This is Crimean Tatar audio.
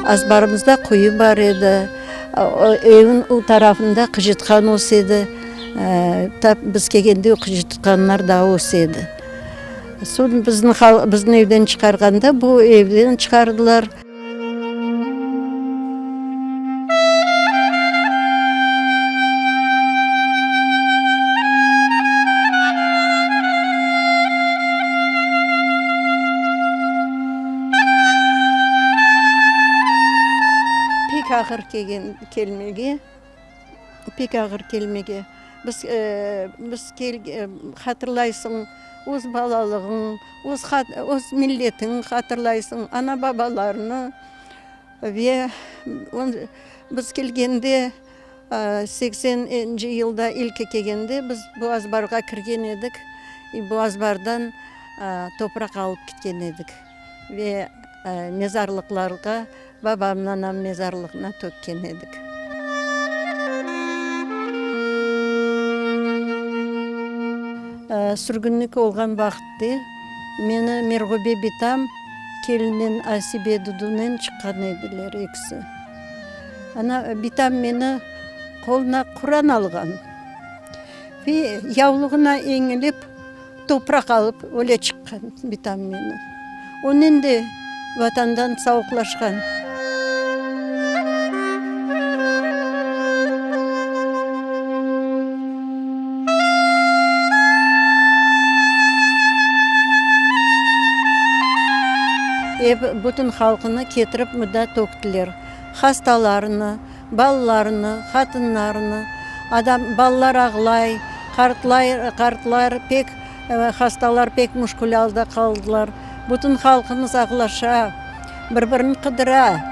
Azbarımızda quyu bar edi. Evniñ o tarafında qıcıtqan öse edi. Tap biz kelgende o qıcıtqanlar daa öse edi. Soñ bizni bizni evden çıqarğanda bu evden çıqardılar. Pek ağır kelgen kelmege, pek ağır kelmege. Biz, biz hatırlaysıñ öz balalığıñ, öz öz milletiñ hatırlaysıñ, ana-babalarnı ve biz kelgende, sekseninci yılda ilki kelgende biz bu azbarğa kirgen edik, bu azbardan topraq alıp ketken edik ve mezarlıqlarğa Babamnıñ, anam mezarlığına tökken edik. Sürgünlik olğan vaqıtte meni Merğube bitam kelinen Asibe dudunen çıqqan ediler ekisi. Ana, bitam meni qoluna Quran alğan ve yavluğına eñilip, Topraq alıp öyle çıqqan bitam meni. Onen de Vatandan savuqlaşqan. Ep bütün halqını ketirip mında töktiler. Hastalarını, Balalarını, qatınlarını, adam, balalar ağlay, qartlay, qartlar pek, hastalar pek müşkül alda qaldılar. Bütün halqımız ağlaşa, bir-birini qıdıra.